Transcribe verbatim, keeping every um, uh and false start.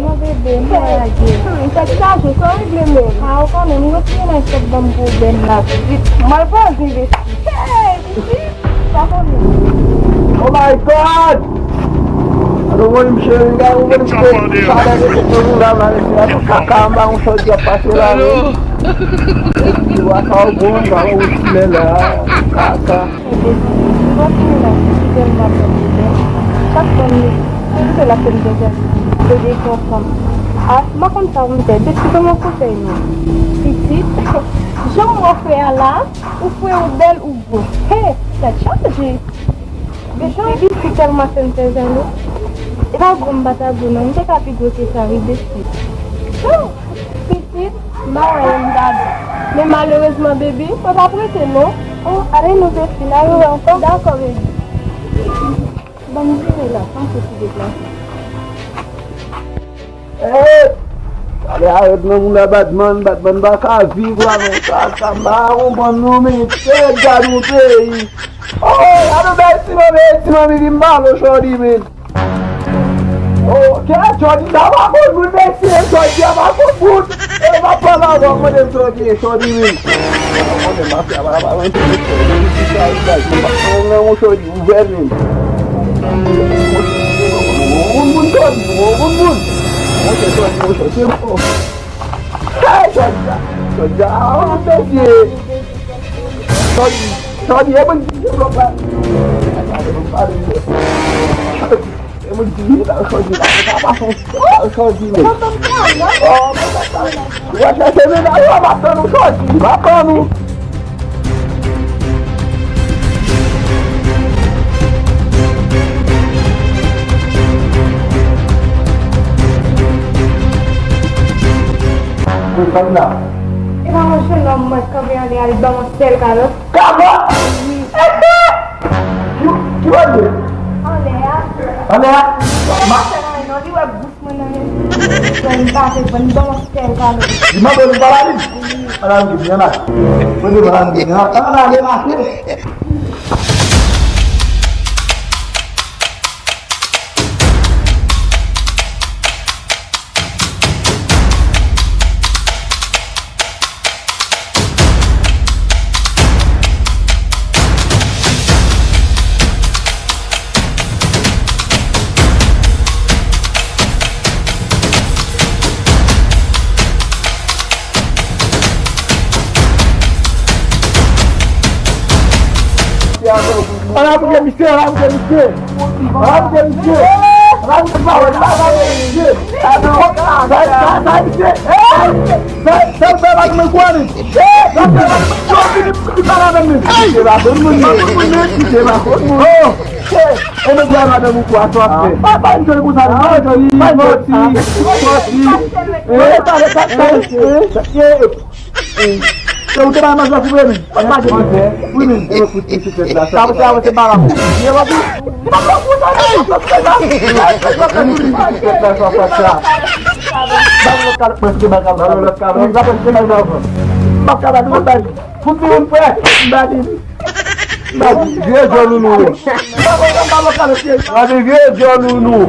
Mon bebe, m pa lage. Hmm, tèt chaje, sa w regle menm? A, ou konnen, nou retire nan tèt ban m pwoblèm la. M al pran zen vesti. Hey, pitit, sa konnen. Oh my God! Gade yon moun cheri, gade yon moun cheri. Sa la, gade yon moun la, la, gade yon kaka anba yon chòdyè ap pase la, wi. Ti wa sa w bon, sa w wi, lè la, kaka. Ebyen, m pa fini la, si tèlman ap fè pwoblèm. Chak fwa m, m se l ap fè m tèt bebe konsa. A, m pa konn sa pou m fè. Besi, ban m yon konsèy non. Pitit, jan m wè w fè a la, ou fre, ou bèl, ou gwo. He, tèt chaje. Besi, si tèlman fè m fè zèl ou. E pa gwo m pa ta gwo non, m te ka pi gwo ke sa wi, Besi. Pitit, m pa wè yon dada. Men malerezman, baby, mwen p ap rete non. Oh, ale nou, Besi, n a rewè ankò. Dakò, baby. Ban m vire la, san sousi deplase. Hey! Ale arèt nan moun la, Batman, Batman pa ka viv la, non. Sa, sa, m pa konprann, non, men, hey, gad yon peyi. Oh, gade bèl ti manmi, ti manmi, li mal, Shorty, men. Oh, kè Shorty, sa pa bon, moun, mesye, Shorty, sa pa bon, moun. E, m ap pale avè w, mande m Shorty, Shorty, men. Mande m, mafya, pa, pa, pa, Shorty, ouvè men. Moun, moun, Shorty, moun, moun. Monchè, Shorty, monchè, se bon. Hey, Shorty, Shorty, ah, mesye. Shorty, Shorty, e moun ki te blòk la. Shorty, e moun ki te blòk la, Shorty, la, sa pa fon. Shorty, men. Oh, w ap chèche medal, w ap tann ou Shorty, w ap tann ou. Kote w la? E pa yon jenòm mwen kanpe anlè a, li ban m yon sèl kalòt. Kalòt? Wi. Ki, ki kote? Anlè a. Anlè a? Ma- Li wè bous mwen nan men. Li pa fè fò, li ban m yon sèl kalòt. Li mande w li pa la li? Ala m di byen la. Mwen di ala m di byen la. Ala m di byen la. Ala pou gen misye, ala pou gen misye. Ala pou gen misye. Ala pou gen misye. Ala pou gen misye. Sa, sa, sa, misye. Sa, sa, sa, pa nan men kwa li. Sa, sa, pa nan men kwa li. Li pa nan men li. Misye pa konn moun, men. Misye pa konn moun, men. Misye pa konn moun. Oh! E, e, men kwa madanm ou kwa sa fè. Pa, pa, misye konsa, non, sòti, sòti, sòti. E, pa, pa, pa, pa, e, e, e. Se ou te bay manje pou mwen, men. Manje pou mwen. Wi, men. E, fout ti tèt la. Sa, sa, se pa la. Ye, papi. Fout ti moun frè. Vye djòl ou nou ye. Gade vye djòl ou nou.